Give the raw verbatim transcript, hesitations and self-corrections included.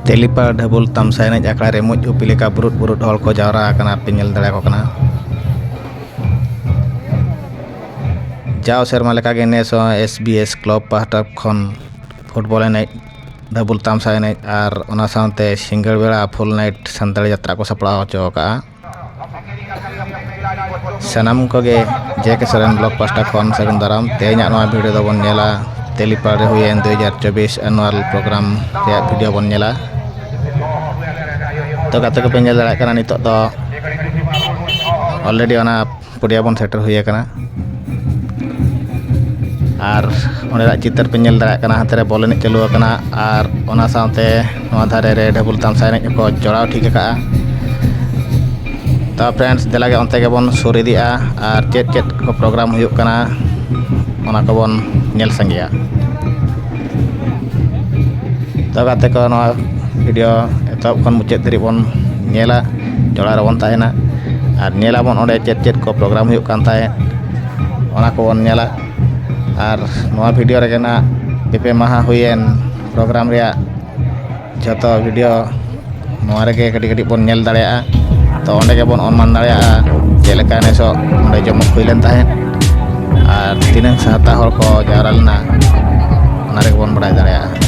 ᱛᱮᱞᱤᱯᱟᱲ ᱰᱷᱟᱹᱵᱩᱞ ᱛᱟᱢᱥᱟ ᱮᱱᱮᱡ ᱟᱠᱷᱲᱟ ᱨᱮ ᱢᱩᱡ ᱩᱯᱤ ᱞᱮᱠᱟ ᱵᱩᱨᱩᱫ ᱵᱩᱨᱩᱫ ᱦᱚᱲ ᱠᱚ ᱡᱟᱣᱨᱟ ᱟᱠᱟᱱᱟ ᱟᱨ ᱯᱮ ᱧᱮᱞ ᱫᱟᱲᱮᱭᱟᱠᱚ ᱠᱟᱱᱟ᱾ ᱡᱟᱣ ᱥᱮᱨᱢᱟ ᱞᱮᱠᱟᱜᱮ ᱱᱮᱥ ᱦᱚᱸ ᱮᱥ ᱵᱤ ᱮᱥ ᱠᱞᱟᱵᱽ ᱯᱟᱦᱴᱟ ᱠᱷᱚᱱ ᱯᱷᱩᱴᱵᱚᱞ ᱮᱱᱮᱡ, ᱰᱷᱟᱹᱵᱩᱞ ᱛᱟᱢᱥᱟ ᱮᱱᱮᱡ ᱟᱨ ᱚᱱᱟ ᱥᱟᱶᱛᱮ ᱥᱤᱸᱜᱟᱹᱲ ᱵᱮᱲᱟ ᱯᱷᱩᱞ ᱱᱟᱭᱤᱴ ᱥᱟᱱᱛᱟᱲᱤ ᱡᱟᱛᱨᱟ ᱠᱚ ᱥᱟᱯᱲᱟᱣ ᱦᱚᱪᱚ ᱟᱠᱟᱫᱼᱟ᱾ ᱥᱟᱱᱟᱢ ᱠᱚᱜᱮ ᱡᱮ ᱠᱮ ᱥᱚᱨᱮᱱ ᱵᱞᱚᱜᱽ ᱯᱟᱦᱴᱟ ᱠᱷᱚᱱ ᱥᱟᱹᱜᱩᱱ ᱫᱟᱨᱟᱢ᱾ ᱛᱮᱦᱮᱧᱟᱜ ᱱᱚᱣᱟ ᱵᱷᱤᱰᱤᱭᱳ ᱫᱚᱵᱚᱱ ᱧᱮᱞᱟ ᱛᱮᱞᱤᱯᱟᱲ ᱨᱮ ᱦᱩᱭᱮᱱ ᱫᱩ ᱦᱟᱡᱟᱨ ᱪᱚᱵᱵᱤᱥ ᱟᱱᱩᱣᱟᱞ ᱯᱨᱳᱜᱨᱟᱢ ᱨᱮᱭᱟᱜ ᱵᱷᱤᱰᱤᱭᱳ ᱵᱚᱱ ᱧᱮᱞᱟ᱾ ᱛᱚ ᱜᱟᱛᱮ ᱠᱚᱯᱮ ᱧᱮᱞ ᱫᱟᱲᱮᱭᱟᱜ ᱠᱟᱱᱟ, ᱱᱤᱛᱚᱜ ᱫᱚ ᱚᱞᱨᱮᱰᱤ ᱚᱱᱟ ᱯᱚᱰᱤᱭᱟ ᱵᱚᱱ ᱥᱮᱴᱮᱨ ᱦᱩᱭ ᱟᱠᱟᱱᱟ᱾ ᱟᱨ ᱚᱸᱰᱮᱱᱟᱜ ᱪᱤᱛᱟᱹᱨ ᱯᱮ ᱧᱮᱞ ᱫᱟᱲᱮᱭᱟᱜ ᱠᱟᱱᱟ, ᱦᱟᱱᱛᱮ ᱨᱮ ᱵᱚᱞ ᱮᱱᱮᱡ ᱪᱟᱹᱞᱩ ᱟᱠᱟᱱᱟ ᱟᱨ ᱚᱱᱟ ᱥᱟᱶᱛᱮ ᱱᱚᱣᱟ ᱫᱷᱟᱨᱮ ᱨᱮ ᱰᱷᱟᱹᱵᱩᱞ ᱛᱟᱢᱥᱟ ᱮᱱᱮᱡ ᱦᱚᱸᱠᱚ ᱡᱚᱲᱟᱣ ᱴᱷᱤᱠ ᱟᱠᱟᱫᱼᱟ᱾ ᱛᱚ ᱯᱷᱨᱮᱱᱰᱥ, ᱫᱮᱞᱟ ᱜᱮ ᱚᱱᱛᱮ ᱜᱮᱵᱚᱱ ᱥᱩᱨ ᱤᱫᱤᱜᱼᱟ ᱟᱨ ᱪᱮᱫ ᱪᱮᱫ ᱠᱚ ᱯᱨᱳᱜᱨᱟᱢ ᱦᱩᱭᱩᱜ ᱠᱟᱱᱟ, ᱚᱱᱟ ᱠᱚᱵᱚᱱ ᱧᱮᱞ ᱥᱟᱸᱜᱮᱭᱟ᱾ ᱛᱚ ᱜᱟᱛᱮ ᱠᱚ, ᱱᱚᱣᱟ ᱵᱷᱤᱰᱤᱭᱳ ᱮᱛᱚᱦᱚᱵ ᱠᱷᱚᱱ ᱢᱩᱪᱟᱹᱫ ᱫᱷᱟᱹᱨᱤᱡ ᱵᱚᱱ ᱧᱮᱞᱟ, ᱡᱚᱲᱟᱣ ᱨᱮᱵᱚᱱ ᱛᱟᱦᱮᱱᱟ ᱟᱨ ᱧᱮᱞᱟᱵᱚᱱ ᱚᱸᱰᱮ ᱪᱮᱫ ᱪᱮᱫ ᱠᱚ ᱯᱨᱳᱜᱨᱟᱢ ᱦᱩᱭᱩᱜ ᱠᱟᱱ ᱛᱟᱦᱮᱸᱫ, ᱚᱱᱟ ᱠᱚᱵᱚᱱ ᱧᱮᱞᱟ᱾ ᱟᱨ ᱱᱚᱣᱟ ᱵᱷᱤᱰᱤᱭᱳ ᱨᱮᱜᱮ ᱱᱟᱜ ᱯᱮ ᱯᱮ ᱢᱟᱦᱟ ᱦᱩᱭᱮᱱ ᱯᱨᱳᱜᱨᱟᱢ ᱨᱮᱭᱟᱜ ᱡᱷᱚᱛᱚ ᱵᱷᱤᱰᱤᱭᱳ ᱱᱚᱣᱟ ᱨᱮᱜᱮ ᱠᱟᱹᱴᱤᱡ ᱠᱟᱹᱴᱤᱡ ᱵᱚᱱ ᱧᱮᱞ ᱫᱟᱲᱮᱭᱟᱜᱼᱟ᱾ ᱛᱚ ᱚᱸᱰᱮ ᱜᱮᱵᱚᱱ ᱚᱱᱩᱢᱟᱱ ᱫᱟᱲᱮᱭᱟᱜᱼᱟ ᱪᱮᱫ ᱞᱮᱠᱟ ᱱᱮᱥᱚᱜ ᱚᱸᱰᱮ ᱡᱚᱢᱚᱠ ᱦᱩᱭ ᱞᱮᱱ ᱛᱟᱦᱮᱸᱫ ᱟᱨ ᱛᱤᱱᱟᱹᱝ ᱥᱟᱦᱛᱟ ᱦᱚᱲ ᱠᱚ ᱡᱟᱣᱨᱟ ᱞᱮᱱᱟ, ᱚᱱᱟ ᱨᱮᱜᱮ ᱵᱚᱱ ᱵᱟᱲᱟᱭ ᱫᱟᱲᱮᱭᱟᱜᱼᱟ᱾